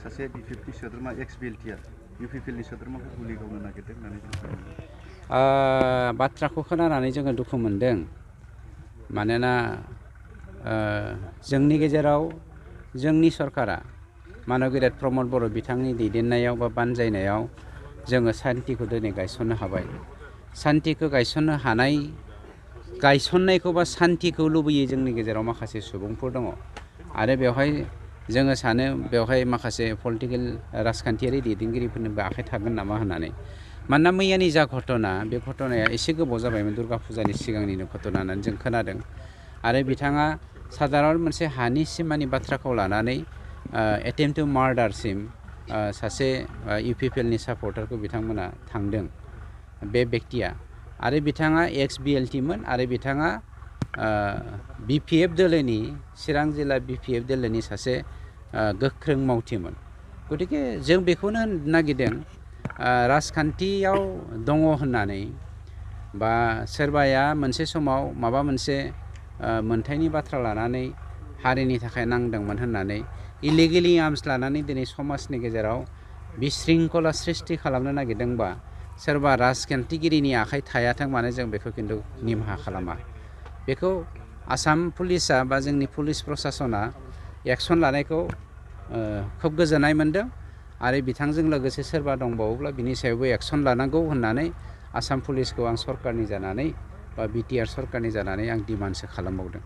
सासे BPFनि सोद्रोमा एक्स BLTआ UPPLनि सोद्रोमाखौ गुलि गावनो नागिरदों होननानै जों खोनादों। बाथ्राखौ खोनानानै जोङो दुखु मोनदों। मानोना जोंनि गेजेराव जोंनि सरकारा मानब गेदेर प्रमद बर' बिथांनि दैदेननायाव बा बानजायनायाव जोङो सान्तिखौ दिनै गायसननो हाबाय। सान्तिखौ गायसननो हानाय गायसननायखौ बा सान्तिखौ लुबैयो जोंनि गेजेराव माखासे सुबुंफोर दङ आरो बेवहाय जोङो सानो बेवहाय माखासे पलिटिकेल राजखान्थियारि दैदेनगिरिफोरनिबो आखाइ थागोन नामा होननानै। मानोना मैयानि जा घटना बे घटनाया एसे गोबाव जाबायमोन, दुर्गा फुजानि सिगांनिनो घटना होननानै जों खोनादों। आरो बिथाङा साधारन मोनसे हानि सिमानि बाथ्राखौ लानानै एटेम्प्ट टु मार्डारसिम सासे UPPLनि सापर्टारखौ बिथांमोना थांदों बे बेक्तिया। आरो बिथाङा एक्स BLTमोन आरो बिथाङा BPF दोलोनि चिरां जिल्ला BPF दोलोनि सासे गोख्रों मावथिमोन। गतिके जों बेखौनो होननो नागिरदों, राजखान्थियाव दङ होननानै बा सोरबाया मोनसे समाव माबा मोनसे मोनथायनि बाथ्रा लानानै हारिनि थाखाय नांदोंमोन होननानै इलिगेलि आर्म्स लानानै दिनै समाजनि गेजेराव बिशृंखला सृष्टि खालामनो नागिरदोंबा सोरबा राजखान्थिगिरिनि आखाइ थायाथों मानो जों बेखौ खिन्थु निमाहा खालामा। बेखौ आसाम पुलिसा बा जोंनि पुलिस प्रसासना एक्सन लानायखौ खोब गोजोननाय मोनदों आरो बिथांजों लोगोसे सोरबा दंबावोब्ला बिनि सायावबो एक्सन लानांगौ होननानै आसाम पुलिसखौ आं सरकारनि जानानै बा BTR सरकारनि जानानै आं डिमान्डसो खालामबावदों।